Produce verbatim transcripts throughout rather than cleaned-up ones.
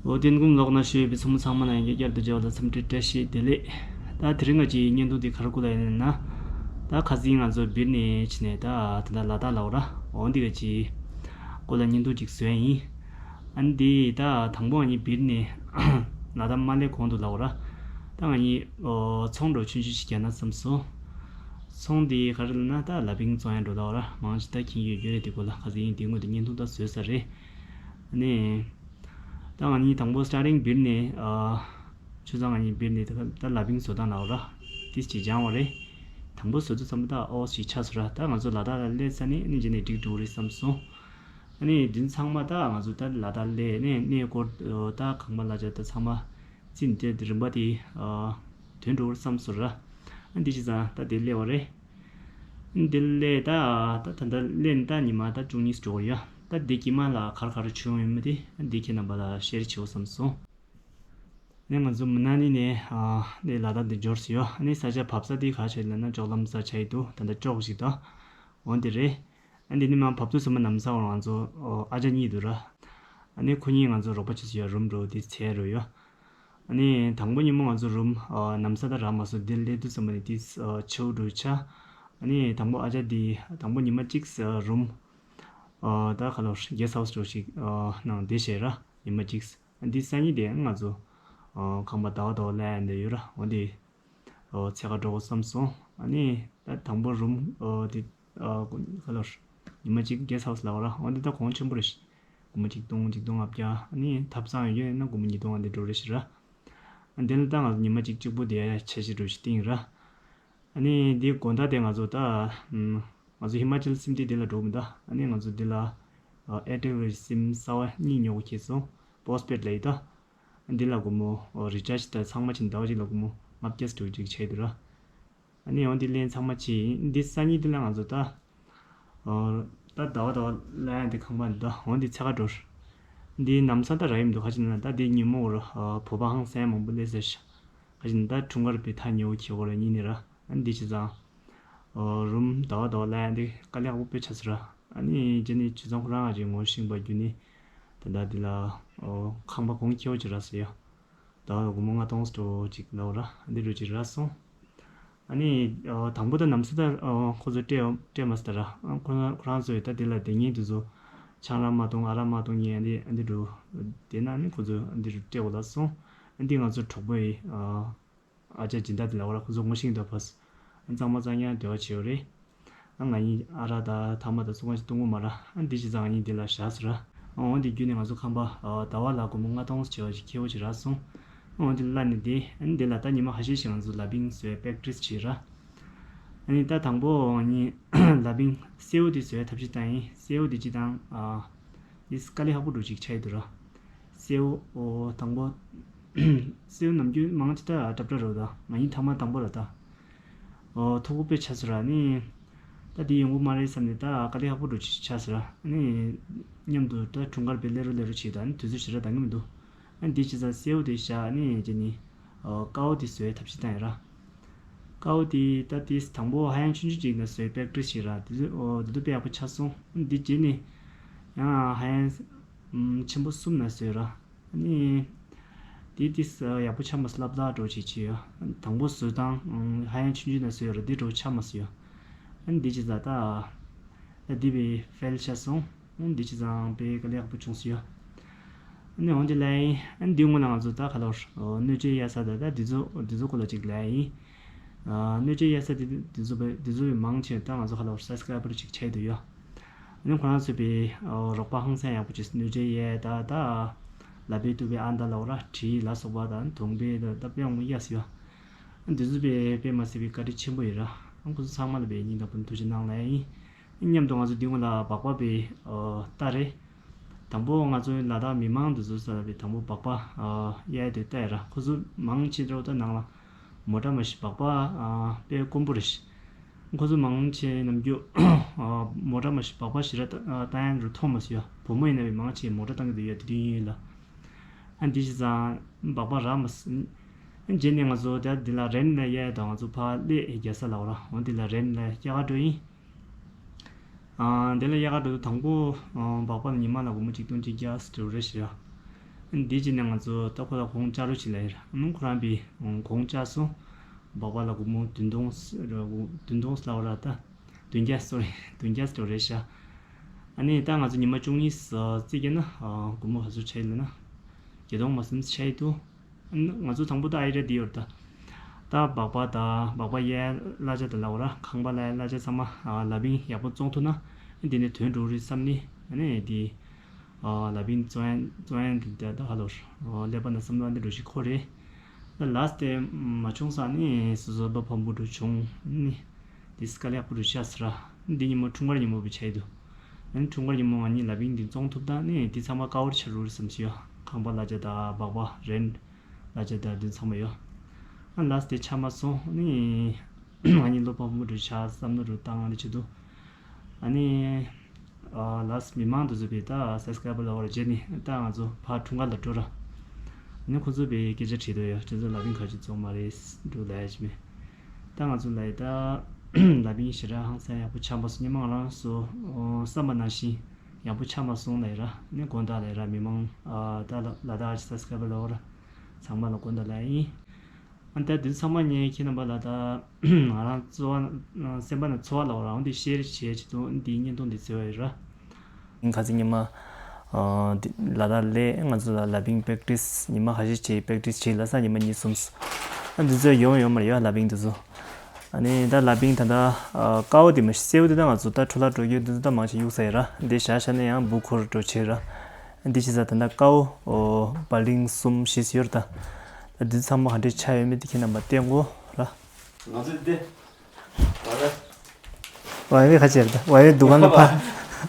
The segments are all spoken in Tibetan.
འོ། དེ་སྒོམ་ལོག་ན་ཞུས་པའི་ཚོགས་མི་ཚང་མ་ལ་ཡང་བསྐྱར་དུ་མཇལ་བ་ལ་འཚམས་འདྲི་བཀྲ་ཤིས་བདེ་ལེགས། ད་དེ་རིང་ང་ཅིག་བརྙན་ཐུང་འདི་ག་རེ་བསྐུར་ལ་ཡིན་ན། ད་ཁ་སང་ང་ཚོ་སྦིར་ནས་ཕྱིན་ནས་ད་ད་ལྟ་ལ་དྭགས་ལ་འོ་ར། འོ་འདི་ག་ཅིག་བསྐུར་ལ་བརྙན་ཐུང་ཅིག་བཟོས་ཡིན། ཨ་ནི་འདི་ད་དང་པོ་ང་གཉིས་སྦིར་ནས་ལ་དྭགས་མ་སླེབས་གོང་དུ་ལ་འོ་ར། ད་ང་གཉིས་ཚོང་འགྲོ་ཆུང་ཆུང་ཞིག་རྒྱག་ན་བསམ་སོང་། ཚོང་འདི་ག་རེ་ལབ་ན་ད་ལ་ཕིང་བཙོང་ཡ་འགྲོ་ལ་འོ་ར། མང་ཆེ་ད་མཁྱེན་གྱི་ཡོད་རྒྱུ་རེད། འདི་སྐོར་ལ་ཁ་སང་ཡིན་འདི་སྔོན་དུ་བརྙན་ཐུང་ད་བཟོས་ས་རེད། ཨ་ནི། ད་ང་གཉིས་དང་པོ་སི་ཊར་ཊིང་སྦིར་ནས་ཨ། ཆུ་ཚང་ང་གཉིས་སྦིར་ནས་ད་ད་ལ་ཕིང་བཟོ་སྟངས་ལ་འོ་ར། ཏིས་ཅིག་སྦྱངས་པ་རེད། དང་པོ་བཟོ་དུས་ཙམ་པ་ད་ཨོ་ཞིག་ཆགས་སོང་ར། ད་ང་ཚོ་ལ་དྭགས་ལ་སླེབས་ས་ནས་ཨ་ནི་རྗེས་ནས་འགྲིག་འགྲོ་གི་རེད་བསམ་སོང་། ཨ་ནི་དེ་ཚང་མ་ད་ང་ཚོ་ད་ལ་དྭགས་སླེབས་ནས་གནས་སྐོར་ད་ཁང་པ་ལ་ཆ་ད་ཚང་མ་རྩིས་དེ་རིམ་པ་དེ་ཨ། དོན་འགྲོ་གི་རེད་བསམ་སོང་ར། ཨ་འདི་ཅི་ཙང་ད་དེ་སླེབས་པ་རེད། འདི་ལས་ད་ད་ད་ད་ལས་ད་ཉི་མ་ད་བཅུ་གཉིས་འགྲོ་གི་ཡོད། ད་འདི་དཀྱིལ་མ་ལ་ག་རེ་ག་རེ་བྱུང་ཡོད་མེད་དེ་འདི་ཁྱེད་རྣམ་པ་ལ་ཤེར་བྱེད་འོ་བསམ་སོང་། ནས་ང་ཚོ་མུ་ན་ལི་ནས་ཨ་ནས་ལ་དྭགས་འདི་འབྱོར་སོང་ཡོད། ཨ་ནི་ས་ཆ་བབས་ས་འདི་ག་ཆ་ཡིན་ལབ་ན་ཅོག་ལམ་ས་ཆ་ཡི་འདུག་ད་ལྟ་ཅོག་ཞིག་ད་འོ་འདི་རེད། ཨ་འདི་ནི་མ་བབས་དུས་ཙམ་པ་ནམ་ས་འོང་ང་ཚོ་ཨ་ཅག་གཉིས་འདུག་ར། ཨ་ནི་ཁོ་གཉིས་ང་ཚོ་རོགས་པ་བྱེད་སོང་ཡོད། རུམ་འགྲོ་འདི་ཚད་རུ་ཡོད། ཨ་ནི་དང་པོ་ཉིན་མོ་ང་ཚོ་རུམ་ཨ་ནམ་ས་ད་རག་མ་སོང་། འདི་སླེབས་དུས་ཙམ་པ་ནི་དེ་ཨ་ཆུ་འགྲོ་ཆ། ཨ་ནི་དང་པོ་ཨ་ཅག་འདི་དང་པོ་ཉི་མ་གཅིག་ཨ་རུམ་ཨ་ད་ག་ལོར་གེ་སི་ཧའུ་སི་འགྲོ་ཞིག་ཨ་ནང་བསྡད་བྱས་ར་ཉི་མ་གཅིག་ཨ་འདི་སང་ཉིན་དེ་ང་ཚོ་ཨ་ཁང་པ་ཟླ་བ་ཟླ་བ་ལ་ཡ་འདི་ཡོད་ར། འོ་འདི་ཨ་འཚོལ་ག་འགྲོ་དགོས་བསམ་སོང་། ཨ་ནི་ད་དང་པོ་རུམ་ཨ་འདི་ཨ་ག་ལོར་ཉི་མ་གཅིག་གེ་སི་ཧའུ་སི་ལ་འོ་ར། འོ་འདི་ད་གོང་ཆེན་པོ་རེད། སྒོར་མོ་ཆིག་སྟོང་ཆིག་སྟོང་ལྔ་བརྒྱ། ཨ་ནི་ཐབ་ཚང་ཡོད་ཡོད་ན་སྒོར་མོ་ཉིས་སྟོང་ཨ་འདི་འགྲོ་རེ་ཞིག་ར། ཨ་འདི་ལ་ད་ང་ཚོ་ཉི་མ་གཅིག་གཅིག་པུ་དེ་ཆ་ཤས་འགྲོ་ཞིག་སྟེང་ར། ཨ་ནི་འདི་དགོང་དག་དེ་ང་ཚོ་ད་ང་ཚོ་ཧི་མ་ཅལ་སིམ་དེ་འདི་ལ་འགྲོ་མི་ད། ཨ་ནི་ང་ཚོ་འདི་ལ་ཨེར་ཊེལ་གི་སིམ་གསར་བ་གཉིས་ཉོ་གི་ཁེལ་སོང་། པོ་སི་པེཌ་ལ་ཡིན་ད། ཨ་འདི་ལ་སྒོར་མོ་རི་ཅར་ཇི་ད་ཚང་མ་ཕྱིན་ཟླ་བ་གཅིག་ལ་སྒོར་མོ་ལྔ་བརྒྱ་ཙམ་ཅིག་ཆགས་འདུག་ར། ཨ་ནི་འོ་འདི་ལེན་ཚང་མ་བྱས་ཡིན། འདི་སང་ཉིན་འདི་ལ་ང་ཚོ་ད་ཨོ་ད་ཟླ་བ་ཟླ་བ་ལ་ཡང་འདི་ཁང་པ་འདི་ད་འོ་འདི་ཚེ་ཁ་འགྲོ། འདི་ནམ་ས་ད་ར་ཡིན་འདུག་ཁ་ཅིག་ན་ད་འདི་ཉིན་མོ་ར་བོད་པ་ཧང་སང་མང་པོ་སླེབས་ཟེར་ཤག་ཁ་ཅིག་ན་ད་འཁྲུངས་སྐར་བའི་ཐ་ཉེ་བོ་ཁྱེད་གོ་ར་གཉིས་ནི་ར། ཨ་འདི་བྱས་ཙང་ཨོ་རུམ་ཟླ་བ་ཟླ་བ་ལ་ཡང་འདི་དཀའ་ལས་ཁག་པོ་དཔེ་ཆགས་སོང་ར། ཨ་ནི་རྗེས་ནས་བྱས་ཙང་ཁོ་རང་ང་ཅིག་ངོ་ཤེས་པ་བརྒྱུད་ནས་ད་ད་འདི་ལ་ཨོ་ཁང་པ་གོང་ཁེ་བོ་ཅིག་རག་སོང་ཡ། ཟླ་བ་ལ་སྒོར་མོ་ལྔ་སྟོང་ཙམ་ཅིག་ལབ་ར། འདི་འདྲ་ཅིག་རག་སོང་། ཨ་ནི་ཨ་དང་པོ་ད་ནམ་ས་ད་ཨ་ཁོ་ཚོས་སྤྲད་སྤྲད་མ་སོང་ད་ར། ཨ་ཁོ་རང་ཁོ་རང་ཚོས་ད་འདི་ལ་དེ་ཉིན་དུ་ཚོ་ཆང་རག་མ་གཏོང་ཨ་རག་མ་གཏོང་ཉན་འདི་འདི་འདྲ་དེ་ན་ནི་ཁོ་ཚོས་འདི་འདྲ་སྤྲད་འོ་ལ་སོང་། ཨ་འདི་ང་ཚོ་གྲོགས་པོ་ཡི་ཨ་ཨ་ཅག་སྦྱིན་བདག་དེ་ལ་འོ་ར། ཁོ་ཚོ་ངོ་ཤེས་འདུག་ཕ་སོ། ཨ་གཙང་མ་གཙང་ཡང་འབྲེལ་བ་བྱེད་འོ་རེད། ཨ་ང་གཉིས་ཨ་རག་དང་ཐ་མག་དང་ཚོ་ཁང་ཞིག་བཏུང་གི་མ་ར། ཨ་འདི་བྱས་ཙང་ང་གཉིས་འདི་ལ་བཞག་ཟེར་ར། ཨ་འོ་འདི་བརྒྱུད་ནས་ང་ཚོ་ཁང་པ་ཨ་ཟླ་བ་ལ་སྒོར་མོ་ལྔ་སྟོང་ཙམ་བྱས་པ་ཞིག་ཁེ་བོ་ཞིག་རག་སོང་། ཨ་འོ་འདི་ལ་ནི་འདི་ཨ་ནི་འདི་ལ་ད་ཉི་མ་ཁ་ཤས་ཤིག་ང་ཚོ་ལ་ཕིང་བཟོས་པེག་ཊི་རི་སི་བྱས་ར། ཨ་ནི་ད་དང་པོ་ང་གཉིས་ལ་ཕིང་སེའུ་འདི་བཟོས་ཐབས་ཤེས་བཏང་ཡིན། སེའུ་འདི་སྤྱིར་བཏང་ཨ་འདི་དཀའ་ལས་ཁག་པོ་འདྲ་ཅིག་ཆགས་ཡི་འདུག་ར། སེའུ་ཨོ་དང་པོ་སེའུ་ནམ་རྒྱུན་མང་ཆེ་ད་འདྲ་འདྲ་རེད་ད། ང་གཉིས་ཐ་མག་དང་པོ་རེད་ད། ཨོ་མཐུག་པོ་དཔེ་ཆགས་སོང་ར། ཨ་ནི་ད་འདི་ཡོང་གི་མ་རེད་བསམ་ནས་ད་དཀའ་ལས་ཁག་པོ་འདྲ་ཅིག་ཆགས་སོང་ར། ཨ་ནི་མཉམ་དུ་ད་འཁྲུངས་སྐར་དཔེ་སླེབས་རོགས་སླེབས་རོགས་བྱས་ད། ཨ་ནི་དུས་ཚོད་ཞེ་དྲག་འདང་གི་མི་འདུག་ཨ་ནི་འདི་བྱས་ཙང་སེའུ་དེ་བཞག་ཨ་ནི་རྗེས་ནི་ཨོ་ཀའོ་དེ་བཟོས་ཐབས་ཤེས་བཏང་ཡིན་ར། ཀའོ་དེ་ད་དེ་དང་པོ་ཧ་ཡང་ཆུང་ཆུང་ཅིག་ནས་བཟོས་པེག་ཊི་རི་སི་བྱས་ར། དེ་ཚོ་ཨོ་དེ་ཚོ་དཔེ་ཡག་པོ་ཆགས་སོང་། ཨ་ནི་འདི་རྗེས་ནི་ཡང་ཧ་ཡང་ཨམ་ཆེན་པོ་གསུམ་ནས་བཟོས་ར། ཨ་ནི། དེ་དེ་ཡག་པོ་ཆགས་མ་སོང་། སླབ་སླབ་འགྲོ་བྱེད་ཀྱི་ཡོད། དང་པོ་བཟོ་སྟངས་ཧ་ཡང་ཆུང་ཆུང་ནས་བཟོས་ཡོད་ར། དེ་འགྲོ་ཆགས་མ་སོང་ཡོད། ཨ་ནི་དེ་བྱས་ཙང་ད་ད་དེ་བས་ཕེལ་ཆགས་སོང་། ཨ་ནི་དེ་བྱས་ཙང་དཔེ་དཀའ་ལས་ཡག་པོ་བྱུང་སོང་ཡོད། ཨ་ནི་འོན་ཏེ་ལབ་ཡིན། ཨ་ནི་དེ་སྔོན་ལ་ང་ཚོ་ད་ག་ལོར་སྣོད་བཅུད་གཡར་ས་ད་ད་དེ་ཚོ་དེ་ཚོ་སྐོར་ལ་ཅིག་ལབ་ཡིན། སྣོད་བཅུད་གཡར་ས་དེ་དེ་ཚོ་དེ་ཚོ་བས་མང་ཆེ་ད་ང་ཚོ་ག་ལོར་སབ་སི་ཀ་རའི་བར་ཅིག་ཆགས་འདུག་ཡོད། ཨ་ནི་ཁོ་རང་ཚོས་པའི་རོགས་པ་ཧང་སང་ཡག་པོ་བྱས། སྣོད་བཅུད་གཡར་ད་ད་ལ་ཕའི་ཏུ་པའི་ཨ་མདའ་ལ་འོ་ར་གྲི་ལ་སོགས་པ་དང་དུང་པའི་ད་ད་དཔེ་མང་པོ་གཡར་སོང་ཡོད། ཨ་འདི་ཚོ་པའི་དཔེ་མ་སྲིད་པའི་བཀའ་དྲིན་ཆེན་པོ་ཡིན་ར། ཨ་ཁོ་ཚོ་ཚང་མ་ལ་པའི་སྙིང་ཐག་པ་ནས་ཐུགས་རྗེ་གནང་ལ་ཡིན། མཉམ་དུ་ང་ཚོ་འདི་སྔོན་ལ་སྦག་སྦག་པའི་ཨོ་རྟ་རེད། དང་པོ་ང་ཚོའི་ལ་དྭགས་མི་མང་འདི་ཚོ་ས་ལ་པའི་དང་པོ་སྦག་སྦག་ཨོ་གཡར་དེ་རྟ་ཡིན་ར། ཁོ་ཚོ་མང་ཆེ་འདྲ་བོ་ད་ནང་ལ་མོ་ཊ་མ་ཤི་སྦག་སྦག་ཨ་དཔེ་དཀོན་པོ་རེད་ཤི། ཁོ་ཚོ་མང་ཆེ་ནམ་རྒྱུན་ཨ་མོ་ཊ་མ་ཤི་སྦག་སྦག་ཞེ་དྲག་བཏང་ཡ་འདྲ་མཐོང་མ་སོང་ཡ། བུ་མོ་ཡིན་ན་བའི་མང་ཆེ་མོ་ཊ་བཏང་གི་འདུག་ཡ། དེ་དུས་ཡིན་ཡིན་ལ། ཨ་འདི་བྱས་ཙང་སྦག་སྦག་རག་མ་སོང་། ཨ་རྗེས་ནས་ང་ཚོ་དེ་འདི་ལ་རེན་ལ་གཡར་དང་ང་ཚོ་ཕར་སླེབས་རྒྱལ་ས་ལ་འོ་ར། འོ་འདི་ལ་རེན་ལ་གཡར་ག་འགྲོ་ཡིན། ཨ་འདི་ལ་གཡར་ག་འགྲོ་དུས་དང་པོ་ཨ་སྦག་སྦག་ལ་ཉི་མ་ལ་སྒོར་མོ་ཆིག་སྟོང་གཅིག་བརྒྱ་ཙམ་རེད་ཤག་འདི་བྱས་ནས་ང་ཚོ་ད་ཁོ་ལ་གོང་བཅག་རོགས་བྱེད་ལབ་ཡིན། ཨ་ནི་ཁོ་རང་པའི་གོང་བཅག་སོང་། སྦག་སྦག་ལ་སྒོར་མོ་བདུན་སྟོང་བདུན་སྟོང་ལབ་ར། ད་བདུན་བརྒྱ། སོ་རི། བདུན་བརྒྱ་ཙམ་རེད་ཤག་ཨ་ནི་ད་ང་ཚོ་ཉི་མ་བཅུ་གཉིས་རྩིས་རྒྱག་ན་སྒོར་མོ་ག་ཚོད་ཆགས་ཡོད་ལབ་ན། བརྒྱད་སྟོང་མ་ཟིན་ཆགས་ཡོད་འདུག་ང་ཚོ་དང་པོ་ད་ཨའི་ར་འདི་ཡོད་རེད་ད། ད་སྦག་སྦག་དང་སྦག་སྦག་གཡས་གླ་ཆ་དང་ལབ་ར། ཁང་པ་གླ་གཡས་གླ་ཆ་ཚང་མ་ལ་ཕིང་ཡག་པོ་བཙོང་ཐུབ་ན་འདི་ནས་དོན་འགྲོ་རེད་བསམ་ནས། ཨ་ནི་འདི་ལ་ཕིང་བཙོང་ཡ་བཙོང་ཡ་འདི་ད་ཧ་ལོ་ཀླད་པ་ན་བསམ་བློ་འདི་འགྲོ་ཞིག་ཁོ་རེད། ད་ལས་དེ་མ་བྱུང་ས་ནི་སོ་སོ་བ་ཕམ་པོ་འགྲོ་བྱུང་ནི། འདི་དཀའ་ལས་ཁག་པོ་འགྲོ་ཤག་ཟེར་ར། འདི་ཉིན་མོ་འཁྲུངས་སྐར་ཉིན་མོ་བའི་ཆ་ཡི་འདུག་ཨ་ནི་འཁྲུངས་སྐར་ཉིན་མོ་ང་གཉིས་ལ་ཕིང་འདི་བཙོང་ཐུབ་ད་ནི་འདི་ཚང་མ་དཀའ་བར་ཆགས་རུ་རེད་བསམ་ཞིག་ཡོད། ཁང་པ་གླ་ཆ་དང་སྦག་སྦག་རེན་གླ་ཆ་དང་འདི་ཚང་མ་ཡོད། ཨ་ལས་དེ་ཆགས་མ་སོང་ནི་ང་གཉིས་བློ་ཕམ་པོ་འགྲོ་ཤག་བསམ་བློ་རུ་བཏང་ཨ་ནི་བྱེད་འདུག་ཨ་ནི་ཨ་ལས་མི་མང་དུ་བཟོས་པའི་ད་སབ་སི་ཀ་རའི་བར་ལ་བར་བརྗེད་ནི་ད་ང་ཚོ་ཕར་འཁྲུངས་སྐར་ལ་འགྲོ་ར། ཨ་ནི་ཁོ་ཚོ་པའི་སྐད་ཆ་དྲིས་འདུག་ཡ། ཁྱོད་ཚོ་ལ་ཕིང་ག་ཅིག་བཙོང་མ་རེད་འགྲོ་ལབ་ཡ་ཅི་མེད། ད་ང་ཚོ་ལ་ཡི་ད་ལ་ཕིང་ཞེ་དྲག་ཧང་སང་ཡག་པོ་ཆགས་མ་སོང་། ཉི་མ་ང་རང་ཚོ་བསམ་པ་ནང་བཞིན་ཡག་པོ་ཆགས་མ་སོང་ལབ་ཡི་ར། ཨ་ནི་དགོངས་དག་ལབ་ཡི་ར། མི་མང་ད་ལ་ལ་དྭགས་ཀྱི་སབ་སི་ཀ་རའི་བར་ལ་བར་ཚང་མ་ལ་དགོངས་དག་ལབ་ཡིན། ཨ་ནི་ད་འདི་ཚང་མ་ངས་ཁྱེད་རྣམ་པ་ལ་ད་ང་རང་ཚོ་བ་སེམས་པ་ནང་ཚོར་བ་ལབ་རང་འདི་ཤེར་བྱེད་ཀྱི་འདུག་འདིའི་བརྙན་ཐུང་འདི་བཟོས་པ་ཡིན་ར། ཁ་སང་ཉི་མ་ཨ་འདི་ལ་དྭགས་སླེབས། ང་ཚོ་ལ་ལ་ཕིང་པེག་ཊིས་ཉི་མ་ཁ་ཤས་བྱས་པེག་ཊིས་བྱས་ལ་ས་ཉི་མ་གཉིས་གསུམ་སོང་། ཨ་འདི་ཚོ་ཡོང་ཡོང་མ་རེད་ཡ། ལ་ཕིང་འདི་ཚོ། ཨ་ནི་ད་ལ་ཕིང་ད་ལྟ་ཨ་དཀར་པོ་འདི་མ་གཞི་སེར་པོ་འདི་ད་ང་ཚོ་ད་འཕྲོ་བརླག་འགྲོ་རྒྱུ་འདི་ཚོ་ད་མང་ཆེ་གཡུགས་ཚར་ཡིན་ར། འདི་བཞག་བཞག་ན་ཡང་སྦུག་འཁོར་འགྲོ་བྱེད་ར། འདི་བྱས་ཙང་ད་ལྟ་དཀར་པོ་ཨོ་བ་ལིང་གསུམ་བཞི་ཡོད་རེད་ད། ད་འདི་ཚང་མ་ག་འདྲས་ཆགས་ཡོད་མེད་འདི་ཁྱེད་རྣམ་པ་བསྟན་དགོས་ར། ང་ཚོ་འདི་བ་ཡོད་ཁ་ཆེར་ད། བ་ཡོད་འདུ་ཁང་གི་ཕ།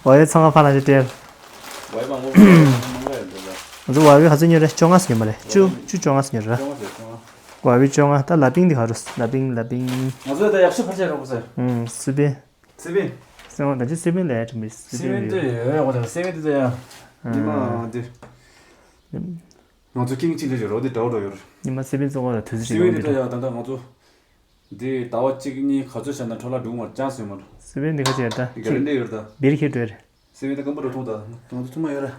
བ་ཡོད་ཚང་མ་ཕ་ལ་ཞིག་སྤྲད། བ་ཡོད་མང་པོ་མང་པོ་ཡོད་འདུག་ལ། ང་ཚོ་བ་ཡོད་ག་ཚོད་ཉོས་རེད། བཅོ་ལྔ་ཙམ་ཉོས་མ་རེད། བཅུ་བཅུ་བཅོ་ལྔ་ཙམ་ཉོས་རེད། བ་ཡོད་བཅོ་ལྔ། ད་ལ་ཕིང་འདི་ག་རུ། ལ་ཕིང་ལ་ཕིང་། ང་ཚོ་ད་ཡག་ཤོས་ཕལ་ཆེར་རོགས་ཟེར། ཨུམ་སི་པིན། སི་པིན། སེམས་པ་ད་ཅི་སི་པིན་ལ་ཡ་ཁྲིམ་པའི་སི་སི་པིན་པིན་དུ་ཡོད་ཡོད་གོ། ད་སི་པིན་དུ་ད་ཡ། ཉི་མ་འདི། ང་ཚོ་ཀིང་ཅི་འདྲ་ཡོད་རོ། འདི་འདྲ་བོ་འདྲ་ཡོད་རེད། ཉི་མ་སི་པིན་བཙོང་བ་ལ་དུས་ཚོད་སི་པིན་འདི་འདྲ་ཡ། ད་ལྟ་ང་ཚོ་འདི་ཟླ་བ་གཅིག་གཉིས་ག་ཚོད་བཞག་ན་འཕྲོ་བརླག་འགྲོ་མར་ཅང་སོན་མ་འགྲོ། སི་པིན་འདི་ཁ་ཅིག་ཡ་ད་ག་རེ་འདྲ་ཡོད་རེད་ད། སྦིར་ཁྱེར་འགྲོ་རེད། སི་པིན་ད་སྐམ་པོ་འགྲོ་ཐུང་ད། ང་ཚོ་ཐུང་མ་ཡོད་རེད།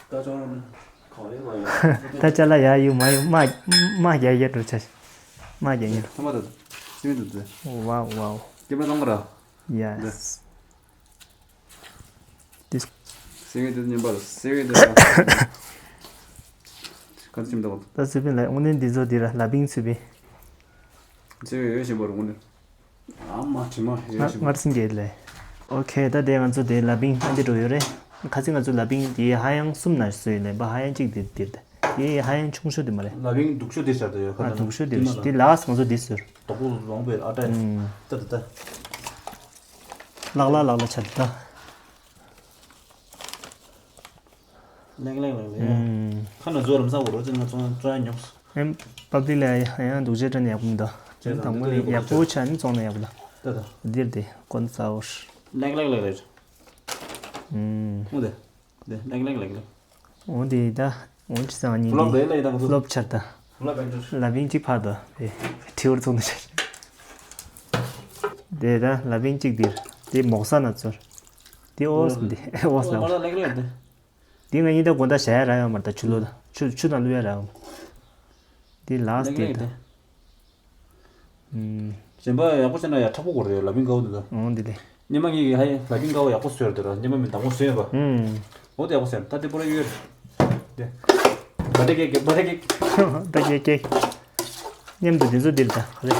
ད་ཅོང་། ད་ཅ་ལག་ཡག་ཡོད་མ་ཡོད་དམག་དམག་རྒྱག་ཡས་འགྲོ་ཆ། དམག་རྒྱག་ཡས། ཐ་མ་ད་སི་པིན་དུ་དུ། ཝའོ་ཝའོ། སྐྱེ་མེད་ཚང་མ་ར། ཡེ་སི། སི་པིན་དུ་ཉན་པ་ར། སི་པིན་དུ་ར། ག་ཚོད་ཅིམ་ད་བ། ད་སི་པིན་ལ་དངོས་གནས་འདི་ཚོ་འདི་ར། ལ་ཕིང་སི་པིན། སི་པིན་ཡོད་བཞིན་པ་རུ་དངོས་གནས། ཨ་མ་དྲི་མ་ཡོད་ང་ཞིག་སྔར་སེང་གེ་ལས། ཨོ་ཁེ། ད་དེ་ང་ཚོ་དེ་ལ་ཕིང་ཨ་འདི་འགྲོ་ཡོད་རེད། ཁ་སང་ང་ཚོ་ལ་ཕིང་དེ་ཧ་ཡང་གསུམ་ན་བཟོས་ཡོད་ལས་པ། ཧ་ཡང་གཅིག་དེ་དེར་ད། དེ་ཧ་ཡང་ཆུང་ཤོས་དེ་མ་རེད། ལ་ཕིང་སྡུག་ཤོས་དེ་ཤར་དུ་ཡོད་ཁ། ཨ་སྡུག་ཤོས་དེ་རེད། དེ་ལགས་ང་ཚོ་དེ་ཟེར། དོག་པོ་ལོང་པའི་ཨ་ཏྲ། ཨུམ། ད་ད་ད། ལག་ལག་ལག་ལག་ཆ་ད། ལེགས་ལེགས་ལེགས་ལེགས། ཨུམ། ཁ་ན་བཟོ་རམ་ས་འོ་རོ་ཅན་ང་ཚོ་ཚོ་ཡང་ཉོབ། ཨེམ། པབ་ལི་ལ་ཡང་སྡུག་ཅག་སྤྲད་ན་ཡག་པོ་མི་འདུག་ཅེས་དང་པོ་ནི་ཡག་པོ་ཆགས་ནི་བཙོང་ན་ཡག་པོ་འདུག་ད་ད། འདིར་དེ་ཀོན་ས་འོར། ལེགས་ལེགས་ལེགས་ལེགས། ཨུམ། འོ་དེ། དེ་ལེགས་ལེགས་ལེགས་ལེགས། འོ་དེ་ད། འོ་ཅི་ཚང་གཉིས་ཕུ་ལོབ་དེ་ལ་ཡི་དང་ཚོ་ཕུ་ལོབ་ཆར་ད། ཕུ་ལོབ་བེན་ཅུར། ལ་ཕིང་གཅིག་ཕར་ད། དེ་ཁྲི་འུར་ཚོང་དུ་ཆར། དེ་ད་ལ་ཕིང་གཅིག་འདིར། དེ་མོག་ས་ན་ཚོར། དེ་འོ་སི་འདི་འོ་སི་ལ། ལེགས་ལེགས་དེ། འདི་ང་གཉིས་ད་དགོང་དག་བཞག་ཡ་རག་ཡོད་མ་རེད་ད། ཆུ་ལོག་ད། ཆུ་ཆུ་དང་བླུག་ཡ་རག་ཡོད་མ་རེད། འདི་ལགས་ལེགས་ལེགས་དེ་ད། དེ། ཨུམ། གཞན་པ་ཡག་པོ་བྱས་ན་ཡ་མཁྲེགས་པོ་དགོས་རེད། ལ་ཕིང་དཀར་པོ་འདི་ད། འོང་འདི་ལས། སྙེ་མ་ངེད་ཀྱིས་ཧ་ཡ་ལ་ཕིང་དཀར་པོ་ཡག་པོ་བཟོས་རེད་ད། སྙེ་མ་མི་དང་པོ་བཟོས་ཡོད་པ། ཨུམ། འོ་དེ་ཡག་པོ་བཟོས་ད། དེ་པོ་ར་ཡོད་རེད། དེ། བ་ཏེ་ཀེ་ཀེ་བ་ཏེ་ཀེ། བ་ཏེ་ཀེ་ཀེ། མཉམ་དུ་འདི་ཚོ་འདིར་ད་རེད།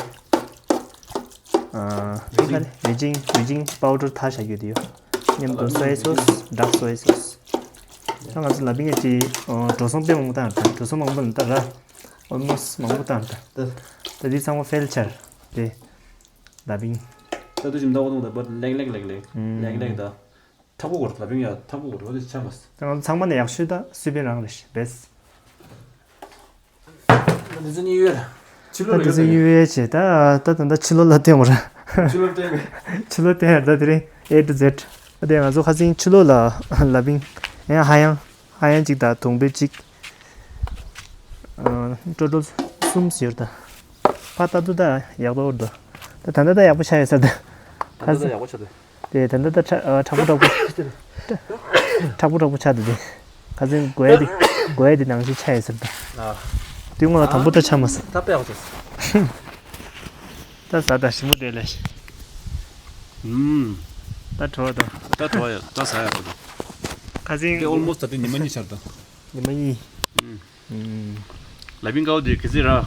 ཨ། འདི་ག་རེ། ཝི་ཅིང་ཝི་ཅིང་པའོ་ཌར་ཐ་བཞག་རྒྱུ་དེ་ཡོད། མཉམ་དུ་སོ་ཡ་སོ་སི། ཌག་སོ་ཡ་སོ་སི། ད་ང་ཚོ་ལ་ཕིང་ཡ་ཅི། འགྲོ་སོང་དཔེ་མང་པོ་བཏང་ད། འགྲོ་སོང་མང་པོ་ནི་ད་ར། ཨོལ་མོ་སི་མང་པོ་བཏང་ད། ད། ད་འདི་ཚང་མ་ཕེལ་ཆར་རེད། ལ་ཕིང་། ད་དུ་ཞིམ་ད་བ་དང་ད་པར་ལེགས་ལེགས་ལེགས་ལེགས། ཨུམ། ལེགས་ལེགས་ད། མཁྲེགས་པོ་དགོས་རེད། ལ་ཕིང་ཡ་མཁྲེགས་པོ་དགོས་རེད། འོ་དེ་ཆ་མ་སི། ད་ང་ཚོ་ཚང་མ་ནས་ཡག་ཤོས་ད་སི་པིན་རང་རེད་ཤག་བེས། ད་དེ་ཚོ་གཉིས་ཡོད་ར། ཕྱི་ལོགས་ད་ལ་དེ་ཚོ་ཡོད་གཉིས་ཡོད་བྱས་ད། ད་ད་ད་ཕྱི་ལོགས་ལ་བསྟན་འོ་ར། ཕྱི་ལོགས་བསྟན་པས། ཕྱི་ལོགས་བསྟན་ཡ་ད་དེ་རིང་A to Z། ད་དེ་ང་ཚོ་ཁ་སང་ཕྱི་ལོགས་ལ་ལ་ཕིང་ཡང་ཧ་ཡང་། ཧ་ཡང་གཅིག་དང་དུང་བུ་གཅིག་ཨ། ཀྲོ་ཀྲོལ་གསུམ་ཟེར་ད། ཕ་ད་དུ་ད་ཡག་པོ་འདུག་ད་ད་ད་ད་ཡག་པོ་ཆགས་ཡོད་ས་ད། ད་ད་ད་ཡག་པོ་ཆགས་འདུག་དེ་ད་ད་ད་ཁྲ་ཨ། མཁྲེགས་པོ་མཁྲེགས་པོ། མཁྲེགས་པོ་མཁྲེགས་པོ་ཆགས་འདུག་དེ། ཁ་སང་དགོས་ཡ་དེ། དགོས་ཡ་དེ་ནང་བཞིན་ཆགས་ཡོད་ཟེར་ད། ཨ། དུས་སྔོན་ལ་དང་པོ་ད་ཆགས་མ་སོང་། ད་དཔེ་ཡག་པོ་བྱས། ད་ཟ་ད་ཞིམ་པོ་དེ་ལས། ཨུམ། ད་བྲོ་བ་དང་། ད་བྲོ་བ་ཡ་ད་ཟ་ཡག་པོ་འདུག་ཁ་སང་དེ་ཨོལ་མོ་སི་ད་དེ་ཉི་མ་གཉིས་ཆགས་ད། ཉི་མ་གཉིས། ཨུམ། ཨུམ། ལ་ཕིང་ཀའོ་དེ་གི་ཚེ་ར།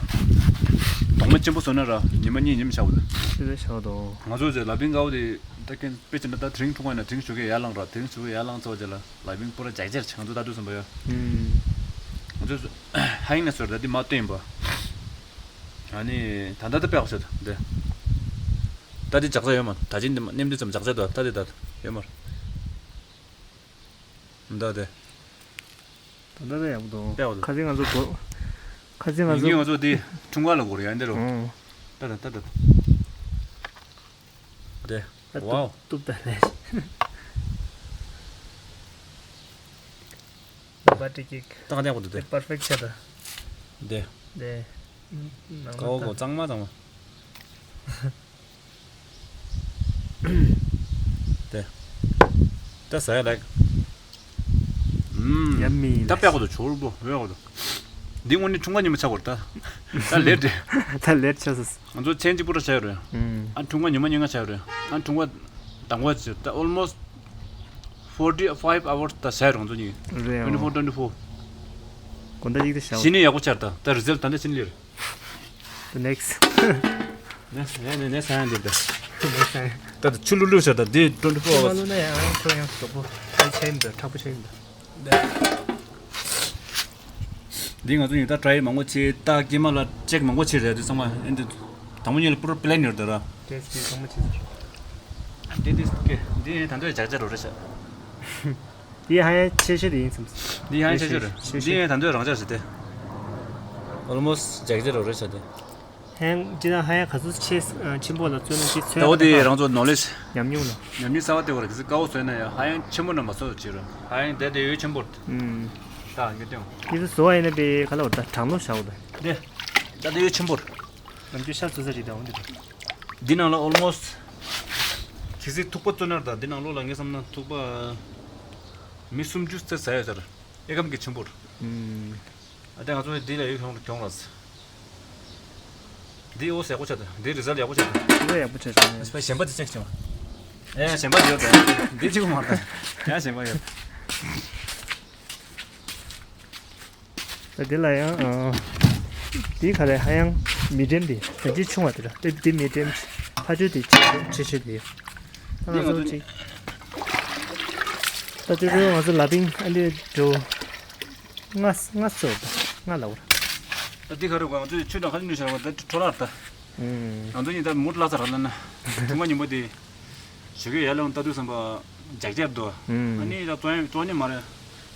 གདོང་མ་ཆེན་པོ་བཟོས་ན་ར་ཉི་མ་གཉིས་ཉིན་ཆགས་པ་དང་། དེ་ལས་ཆགས་དོ། ང་ཚོ་ཚེ་ལ་ཕིང་ཀའོ་དེ་ད་གན་དཔེ་བྱས་ན་ད་དེ་རིང་འཁྲུངས་པ་ཡིན་ན་དེ་རིང་ཞོགས་ཀས་ཡར་ལངས་ར་དེ་རིང་ཞོགས་ཀས་ཡར་ལངས་ཚར་བ་རྗེས་ལ་ལ་ཕིང་པུ་ར་འཇག་ཆེར་ཆགས་འདུག་ད་དུས་བསམ་པ་ཡ། ཨུམ། ང་ཚོ་ཧ་ཡིན་ན་ཚོར་ད་དེ་མ་བསྟན་པ། ཨ་ནི་ད་ལྟ་ད་དཔེ་ཡག་པོ་བྱས་ད་འདི། ད་དེ་འཇག་ཆ་ཡོད་མ་ད་ཅིན་འདི་མ་ནེམ་དུ་ཙམ་འཇག་ཆ་དོ་ད་དེ་ད་ཡོད་མ་ར། ད་དེ། ད་ད་ད་ཡག་པོ་འདུག་དཔེ་ཡག་པོ་འདུག་ཁ་སང་ང་ཚོ་གོ་ཁ་སང་ང་ཡིན་ཚོ་གྱི་ང་ཚོ་དེ་འཁྲུངས་སྐར་ལ་གོ་རེ་ཡང་འདི་རུ། ཨོ། ད་ད་ད་ད། དེ། ད་ཝའོ། ཏུབ་ཏུབ་ད་ལས། ད་པར་ཊི་ཀེག་ད་ག་ནས་གོ་འདུག་དེ། པར་ཕེག་ཆ་ད། དེ། དེ། ཀའོ་གོ་གཙང་མ་གཙང་མ། དེ། ད་ཟ་ཡ་ལེགས། ཨུམ། ཡ་མི་ད་དཔེ་གོ་དུ་ཆོར་པོ་ཡོད་གོ་དུ། འདི་དངོས་གནས་འཁྲུངས་སྐར་ཉིན་མོ་ཆགས་པར་ད། ད་ལེར་དེ། ད་ལེར་ཆགས་སོང་། ང་ཚོ་མཚན་གཅིག་པུ་ར་བྱས་རེད། ཨུམ། ཨ་འཁྲུངས་སྐར་ཉི་མ་ཉིན་གང་བྱས་རེད། ཨ་འཁྲུངས་སྐར་དང་པོ་བྱས་ད་almost forty five hours ད་བྱས་རེད་ང་ཚོ་གཉིས། རེད། twenty four twenty four། དགོང་དག་གཅིག་ད་བྱས། གཞི་ནས་ཡག་པོ་ཆགས་ད་ད་རི་ཛལ་ད་ནས་ཕྱིན་ལེར། The next. Next, next, next time འདི་འདི། Next time. ད་ད་ཆུ་ལུག་ལུག་བྱ་ད་འདི་twenty four ཆུ་མ་hours ལུག་ན་ཡང་ཁྱོད་ཡང་སོག་པོ་ཁ་ཆེ་ཡིན་འདི་དྲག་པོ་ཆེ་ཡིན་འདི། འདི་ང་ཚོ་ཡིན་ད་try མང་པོ་བྱས་ད་སྐྱེས་མ་ལ་check མང་པོ་བྱས་རེད་འདི་ཚང་མ་ཨེ་འདི་དང་པོ་ཉིད་ལ་པུར་plan ཡོད་ད་ར། Test ཚང་མ་བྱས་ཟེར། འདི་འདི་སྐད་འདི་ད་འདོད་ཇག་ཇག་རོ་རེད་ཤག་འདི་ཧ་ཡང་ཆེ་ཤོས་དེ་ཡིན་སམ། འདི་ཧ་ཡང་ཆེ་ཤོས་རེད། ཆེ་ཤོས། འདི་ད་འདོད་རང་ཅག་ཞིག་སྟེ། Almost ཇག་ཇག་རོ་རེད་ཤག་སྟེ། ཧན་ཅི་ན་ཧ་ཡང་ག་ཚོད་ཆེ་ཆེན་པོ་ལ་བརྩོན་ན་ཅི་ཚོད། ད་འོ་དེ་རང་ཚོ་knowledge ཉམས་མྱོང་ལ། ཉམས་མྱོང་གསར་བ་སྟེ་བར་གི་ཚེ་དཀའ་བོ་བཟོས་ན་ཡང་ཧ་ཡང་ཆེན་པོ་ན་མ་བཟོ་བྱེད་རོ། ཧ་ཡང་དེ་དེ་ཡོད་ཆེན་པོ། ཨུམ། ད་ངེས་དོན། ཡིན་ཚེ་བཟོ་བ་ཡིན་ན་པའི་ག་ལ་བར་ད་གྲང་ལོ་བཞག་འོ་ད། དེ། ད་དེ་ཡོད་ཆེན་པོ། ནམ་རྒྱུན་ཤ་ཚོད་ས་རེད་ད་འོ་འདི་ད། འདི་ནང་ལ་almost གི་ཚེ་ཐུག་པ་བཙོ་ནར་དང་འདི་ནང་ལོགས་ལ་ངས་བསམ་ན་ཐུག་པ་མི་སུམ་ཅུ་རྩ་ཟ་ཡོད་ཟེར། ཨེ་ཀམ་གྱི་ཆེན་པོར། ཨུམ། ཨ་ཏེ་ང་ཚོ་འདི་ལ་ཡོད་གྱོང་གྱོང་ར། འདི་འོ་ཟས་ཡག་པོ་ཆགས་ཏེ་འདི་རི་ཛལ་ཡག་པོ་ཆགས་ཏེ། འདི་ཡག་པོ་ཆགས་ཏེ། ཨ་ཞེན་པ་འདི་ཅེག་བྱེད་མ། ཨེ་ཞེན་པ་འདི་ཡོད་ད། འདི་གཅིག་པུ་མ་རེད་ད། ཡང་ཞེན་པ་ཡོད། ད་འདི་ལ་ཡང་ཨ། འདི་ག་རེ་ཧ་ཡང་མི་ཌི་ཡམ་འདི་ད་འདི་ཆུང་བ་འདི་ར་ད་འདི་མི་ཌི་ཡམ་ཕ་ཆུ་འདི་ཆེ་ཆུང་ཆེ་ཆུང་འདི། ད་ང་ཚོ་ཅིག་ད་དེ་ཚོ་ང་ཚོ་ལ་ཕིང་ཨ་འདི་འགྲོ་ང་ང་ཚོ་ད་ང་ལ་བར། ད་འདི་ག་རེ་ང་ཚོ་ཆུ་དང་ཁ་ཆུ་ནུས་ཤར་བ་ད་འཕྲོ་བརླག་ད། ང་ཚོ་གཉིས་ད་མུ་ལ་ཚ་ར་ལ་ན་ཐུང་བ་ཉིན་མོ་དེ། ཞོགས་ཀས་ཡར་ལངས་ལྟ་དུས་བསམ་པ་ལྗགས་ལྗགས་འདུག་ཨ་ནི་ད་བཙོང་ཡ་བཙོང་ཉན་མ་རེད།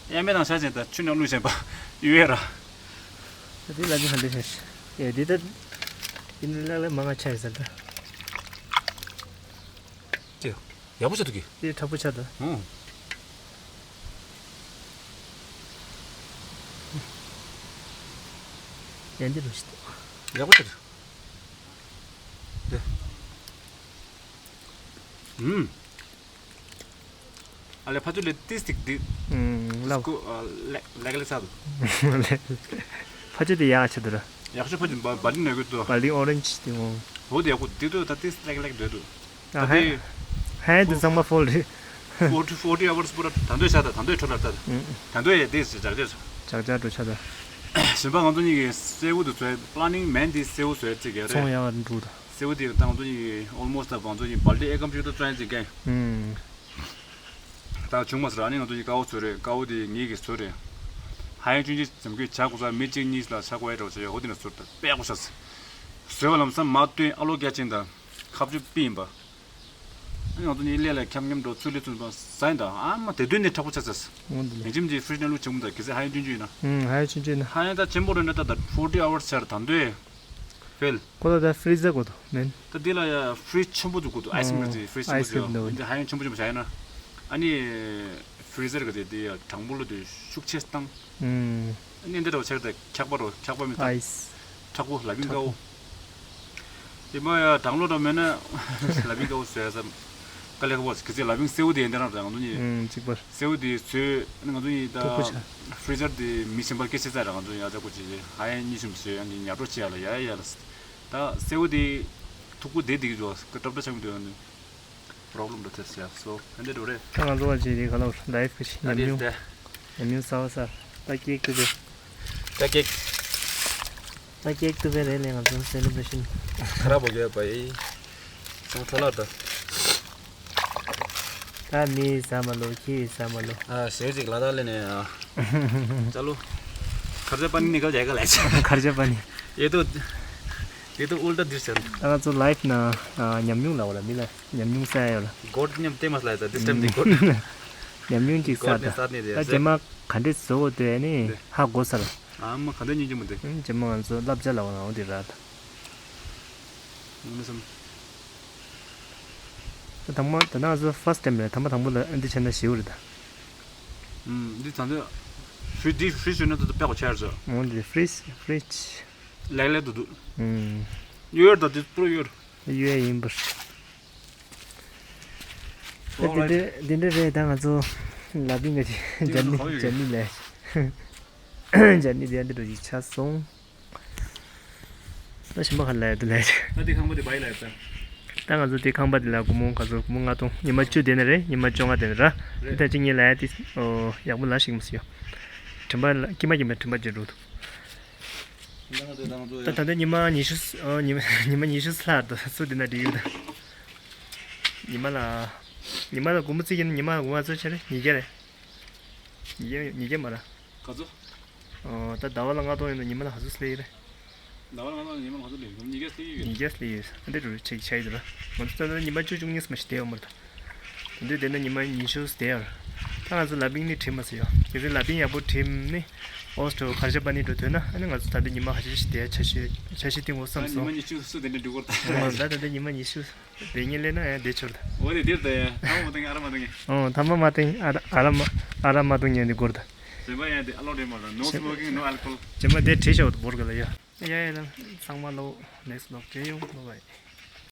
གཡར་མེད་དང་ཤ་ཅན་ད་ཆུ་ནང་བླུགས་བཞིན་པ་གཡུག་ཡས་ར། ད་དེ་ལ་ཅི་ཧ་འདི་ཤ་ཤ་ཡ་འདི་ད་ཡིན་ལ་ལ་མ་ང་ཆ་ཡི་ཟེར་ད། ཅེ་ཡག་པོ་ཆགས་འདུག་གི། དེ་དྲག་པོ་ཆགས་ད། ཨོ། ཡ་འདི་རུ་ཤི་ད། ཡག་པོ་ཆགས་འདུག་དེ། ཨུམ། ཨ་ལེ་ཕ་ཚུ་ལེ་ཏིས་ཏིག་ཏིག་ཨུམ་ལབ། སྐུ་ཨ་ལེག་ལེག་ལེ་ཚ་དུ། ཕ་ཚུ་དེ་ཡག་ཆེ་དུ་ར། ཡག་ཤོས་ཕ་ཚུ་བ་བ་ལི་ནོ་གི་དུ། བ་ལི་ཨོ་རེན་ཇི་དེ་འོང་། འོ་དེ་ཡག་པོ་དེ་དུ་ད་ཏིས་ལེག་ལེག་དོད་དུ། ད་ཧ་དེ་ཧ་དུ་ཚང་མ་ཕོལ་རེད། ཕོར་ཊི་ཕོར་ཊི་ཨ་ཝར་སི་པུ་ར་ད་འདོད་ཤ་ད་ད་འདོད་འཕྲོ་ལ་ད་ད་འདོད་ཡ་དེ་ཇག་ཇག་ཇག་ཇག་འགྲོ་ཆ་ད། གཞན་པ་ང་ཚོ་གཉིས་ཀྱི་སེའུ་དུ་ཚོའི་པ་ལ་ནིང་མེན་དེ་སེའུ་བཟོས་ཚིག་གི་རེད། ཚོང་ཡག་འགྲོ་ད། སེའུ་དེ་ད་ང་ཚོ་གཉིས་ཀྱི་ཨོལ་མོ་སི་ད་ང་ཚོ་གཉིས་བལ་ཏི་ཨེ་ཀམ་ཅིག་ཏུ་བཙོང་ཡ་ཅིག་གན། ད་བྱུང་མ་ཟེར་ཨ་ནི་ང་ཚོ་གཉིས་ཀ་བོ་ཚོ་རེད་ཀ་བོ་དེ་ངེད་ཀྱི་ཚོ་རེད། ཧ་ཡང་ཆུང་ཆུང་ཙམ་གྱི་ཇག་གོ་ས་མི་གཅིག་གཉིས་ལ་ཆ་གོ་ཡ་འགྲོ་ཆ་ཡ་ཧོ་དེ་ན་ཚོར་ད་དཔེ་གོ་ཤ་ཟེར། བཟོས་པ་ལམ་སང་མ་བཏོན་ཨ་ལོ་རྒྱ་ཅན་དང་ཁ་བཅུ་པི་ཡིན་པ། ང་ཚོ་གཉིས་ལས་ལ་ཁྱམ་མཉམ་འགྲོ་ཚུལ་ལས་ཚུལ་པ་ཟ་ཡིན་ད་ཨ་མ་དེ་དོན་ནི་དྲག་པོ་ཆགས་ཚར། འོང་འདི་ལ། ངེད་ཅིམ་གྱི་ཧྥི་རིཇ་ནང་ལུགས་བྱུང་ད་གི་ཟེ་ཧ་ཡང་ཆུང་ཆུང་ཡིན་ན། ཧུམ་ཧ་ཡང་ཆུང་ཆུང་ཡིན་ན། ཧ་ཡང་ད་ཆེན་པོ་རེད་ན་ད་ད་ཕོར་ཊི་ཨ་ཝར་སི་ཆར་ད་འདོད་ཕེལ། ཁོ་ལ་ད་ཧྥི་རི་ཛར་དགོས་འདུག་མེན། ད་འདི་ལ་ཡ་ཧྥི་རིཇ་ཆེན་པོ་ཚུ་དགོས་འདུག་ཨའི་སི་ཨོ། ཧྥི་རིཇ་ཨའི་སི་ཆེན་པོ་ཚུ་ཡོད་ཨའི་སི་ཁིམ་འདི་ཧ་ཡང་ཆེན་པོ་ཆེན་པོ་བྱ་ཡིན་ན། ཨ་ནི་ཧྥི་རི་ཛར་གི་དེ་དེ་ཡ་གྲང་མོ་ལ་དེ་ཤུགས་ཆེ་བཏང་། ཨུམ། ཨ་ནི་འདི་འདྲ་བ་ཆགས་ད་འཁྱག་པ་རོ་འཁྱག་པ་མི་བཏང་། ཨའི་སི། དྲག་པོ་ལ་བིང་དྲག་པོ། ཀའོ། དེ་མ་ཡ་དྲང་ལོ་འགྲོ་མེད་ན་ལ་བིང་ཀའོ་བཟོས་ས། དཀའ་ལས་ཁག་པོ་གི་ཚེ་ལ་བིང་སེའུ་དེ་འདི་རང་རེད་ང་ཚོ་གཉིས། ཨུམ། གཅིག་པར། སེའུ་དེ་ཚོས་ང་ཚོ་གཉིས་ད་ཕྲུ་གུ་ཆ། ཕྲི་ཛར་དེ་མི་གཞན་པ་སྐད་ཆ་ཚ་ར་ང་ཚོ་གཉིས་ཨ་ཙག་པོ་བྱེད་ཅེས་ཧ་ཡང་གཉིད་ཤུམ་བཟོས་ཡང་གཉིད་ཉལ་འགྲོ་བྱེད་ཡ་ལ་ཡ་ཡ་ལ། ད་སེའུ་དེ་ཐུག་པོ་དེ་དེ་གི་འཇོག་སྐད་གྲབ་གྲབ་ཆགས་མི་འདུག་ཡང་ནི་པྲོབ་ལེམ་འགྲོ་ཐེབས་ཡ་སོ་ཧན་དེ་འགྲོ་རེད། ད་ང་ཚོ་བ་ཅིག་དེ་ག་ལ་ལའིབ་གི་ད་ཉམས་དེ་མྱོང་དེ་ཉམས་མྱོང་གསར་བ་གསར་ད་ཀེག་ཏུ་དེ། ད་ཀེག་ད་ཀེག་ཏུ་བས་རེད་ལས་ང་ཚོ་སེ་ལེ་བྷ་རེ་ཤིན། ཁ་ར་བོ་གས་པ་ཡི། ཚང་ཚ་ལག་ད། ད་མི་ཟ་མ་ལོ་ཁྱི་ཟ་མ་ལོ། ཨ་ཟེར་ཅིག་ལ་ད་ལེ་ནས་ཨ། ཅ་ལོ། ཁར་ཇ་པ་ནི་ནི་ག་ལ་ཡ་ག་ལ་ཆ། ཁར་ཇ་པ་ནི། ཡེ་ཏོ། ཡེ་ཏོ་ཨུལ་ཏ་དིར་ཆན། ད་ང་ཚོ་ལའིབ་ན་ཨ་ཉམས་མྱོང་ལ་བ་ལ་མི་ལ་ཉམས་མྱོང་ས་ཡ་ལ། གོད་ཉམས་ཏེ་མ་སླ་ཡ་ད་this time the goat། ཉམས་མྱོང་ཅིག་གོད་ས་ནས་ད། ས་ནས་རེད་ད་ཟེར། རྗེས་མ་ག་འདྲས་བཟོ་དགོས་དེ་ནི་ཧ་གོ་ས་ལ། ཨ་མ་ག་འདྲས་ཉན་གྱི་མི་འདུག་རྗེས་མ་ང་ཚོ་བསླབ་བྱ་ལ་བ་ན་འོ་དེ་ར་ད། ངོ་མ་བསམ། ད་དང་མ་ད་ནང་ཚོ་first time་རེད། ཐམ་པ་དང་པོ་ལ་འདི་བྱས་ན་ཞེའུ་རེད་ད། ཨུམ། འདི་ད་འདི་ཧྥི་འདི་ཧྥི་ཞུ་ན་ད་ད་དཔེ་གོ་ཆར་ཟོ། འོ་འདི་ཧྥི་ཧྥི་ལེགས་ལེགས་འདུག་འདུག་ཨུམ། གཡོར་ད་འདི་པུ་རོ་གཡོར། གཡོར་ཡིན་པར། ད་འདི་འདྲ་འདི་འདྲ་རེད་ད་ང་ཚོ་ལ་པིང་ག་ཅི་ཇར་ནི་ཇར་ནི་ལས། ཇར་ནི་དེ་འདི་འདྲ་ཞིག་ཆགས་སོང་། ད་ཞིམ་པ་ག་ལ་ཡོད་དུ་ལས། ད་དེ་ཁང་པ་དེ་བའི་ལ་ཡོད་ད། ད་ང་ཚོ་དེ་ཁང་པ་དེ་ལ་སྒོར་མོ་ག་ཚོད་སྒོར་མོ་ལྔ་སྟོང་ཉི་མ་བཅུ་དེ་ནས་རེད། ཉི་མ་བཅོ་ལྔ་དེ་ནས་ར། རེད། ད་ཅི་ཉིན་ལ་ཡ་དེ་ཨོ་ཡག་པོ་ལ་ཞིག་མ་སི་ཡོ། དྲན་པ་ལ་ཀྱི་མ་ཀྱི་མ་དྲན་པ་ཅི་འགྲོ་འདུག་ད་ད་ལྟ་ཉི་མ་ཉི་ཤུ་ཨོ་ཉི་མ་ཉི་མ་ཉི་ཤུ་ལྷག་འདུག་སུ་དེ་ན་འགྲིག་ཡོད་ད། ཉི་མ་ལ་ཉི་མ་ལ་སྒོར་མོ་བརྩི་གི་ན་ཉི་མ་ལ་སྒོར་མོ་བརྩི་ཆ་རེད་ཉིས་བརྒྱ་རེད། ཉིས་བརྒྱ་ཉིས་བརྒྱ་མ་ར། ག་ཚོད། ཨོ་ད་ཟླ་བ་ལ་ལྔ་སྟོང་ཡིན་ན་ཉི་མ་ལ་ག་ཚོད་སླེབས་ཡོད་རེད། ཟླ་བ་ལ་ལྔ་སྟོང་ཉི་མ་ལ་ག་ཚོད་སླེབས་ཡོད། ཉིས་བརྒྱ་སླེབས་ཡོད། ཉིས་བརྒྱ་སླེབས་ཡོད། ཨ་འདྲ་རུ་ཆེ་ཆེ་ཡོད་ར། ང་ཚོ་ད་ལྟ་ཉི་མ་བཅུ་བཅུ་གཉིས་མ་ཞིག་བསྡད་ཡོད་མ་རེད་ད། དེ་འདྲ་བསྡད་ན་ཉི་མ་ཉི་ཤུ་བསྡད་ཡོད་ར། ད་ང་ཚོ་ལ་པིང་ནི་བྲིས་མ་ཟེར་ཡོད། གལ་སྲིད་ལ་པིང་ཡག་པོ་བྲིས་ནི་ཨོ་སི་ཊོ་གར་ཞ་པ་ནི་འགྲོ་ཐུབ་ན་ཨ་ནི་ང་ཚོ་ད་ལྟ་ཉི་མ་ཁ་ཤས་ཤིག་བསྡད་ཆ་ཤས་ཆ་ཤས་སྟེང་འོ་བསམ་སོང་། ཉི་མ་ཉི་ཤུ་སུ་དེ་འདྲ་འགྲོ་གོ་ད། ད་ད་ལྟ་ཉི་མ་ཉི་ཤུ། དེ་ཉིན་ལས་ན་ཡང་བསྡད་ཆོག་ད། འོ་དེ་དེར་ད་ཡ་ཐ་མ་མ་བཏང་ཨ་ར་མ་བཏང་ཨ། ཨོ་ཐ་མ་མ་བཏང་ཨ་ར་ཨ་ར་མ་ཨ་ར་མ་བཏང་ཉན་དེ་སྐོར་ད། བྱེད་པ་ཡང་དེ་ཨ་ལོ་རེད་མ་ར། No smoking, no alcohol. བྱེད་པ་དེ་བྲིས་ཤོག་ད་བོར་ག་ལ་ཡ། ཡ་ཡ་ལ་ཚང་མ་ལོ་next vlog་བྱེད་ཡོང་ལོ་བའི།